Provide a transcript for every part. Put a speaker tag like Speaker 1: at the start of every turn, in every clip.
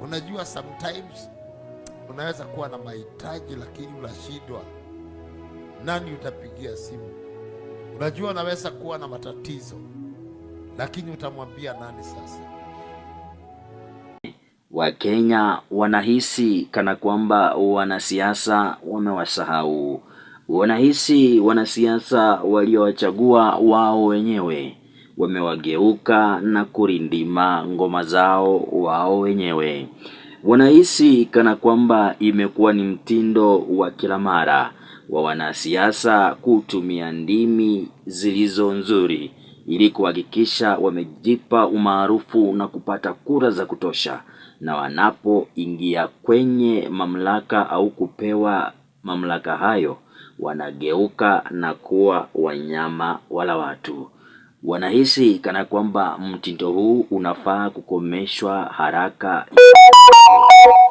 Speaker 1: Unajua, sometimes unaweza kuwa na mahitaji lakini unashindwa nani utapigia simu. Unajua, unaweza kuwa na matatizo lakini utamwambia nani sasa?
Speaker 2: Wakenya wanahisi kana kwamba wanasiasa wamewasahau. Wanahisi wanasiasa waliowachagua wao wenyewe wamewageuka na kurindima ngoma zao wao wenyewe. Wanahisi kana kwamba imekuwa ni mtindo wa kila mara wa wanasiasa kutumia ndimi zilizo nzuri ili kuhakikisha wamejipa umaarufu na kupata kura za kutosha, na wanapoingia kwenye mamlaka au kupewa mamlaka hayo, wanageuka na kuwa wanyama wala watu. Wanahisi kana kwamba mtindo huu unafaa kukomeshwa haraka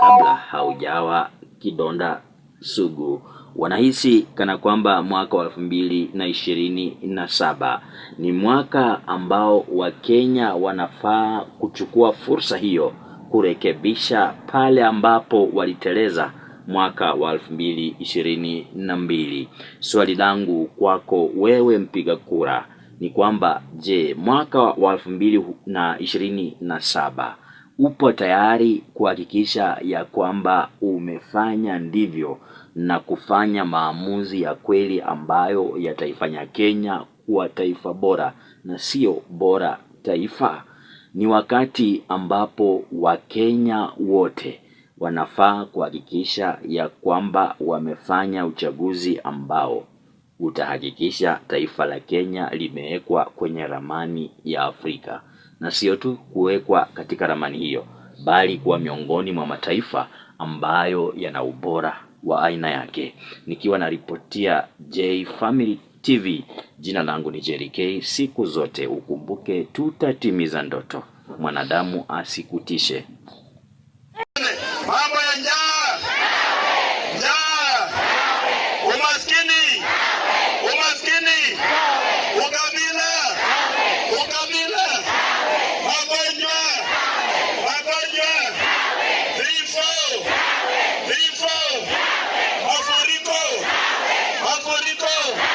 Speaker 2: kabla haujawa kidonda sugu. Wanahisi kana kwamba mwaka wa 2027 ni mwaka ambao Wakenya wanafaa kuchukua fursa hiyo kurekebisha pale ambapo waliteleza mwaka wa 2022. Swali langu kwako wewe mpiga kura ni kwamba je, mwaka wa 2027 upo tayari kuhakikisha ya kwamba umefanya ndivyo na kufanya maamuzi ya kweli ambayo yataifanya Kenya kuwa taifa bora na sio bora taifa? Ni wakati ambapo Wakenya wote wanafaa kuhakikisha ya kwamba wamefanya uchaguzi ambao utahakikisha taifa la Kenya limewekwa kwenye ramani ya Afrika, na sio tu kuwekwa katika ramani hiyo, bali kuwa miongoni mwa mataifa ambayo yana ubora wa aina yake. Nikiwa naripotia J Family TV, jina langu ni Jerry K. Siku zote ukumbuke, tutatimiza ndoto, mwanadamu asikutishe.
Speaker 3: Mambo ya njaa, njaa, umaskini, umaskini, ukabila, ukabila, magonjwa, magonjwa, vifo, vifo, mafuriko, mafuriko.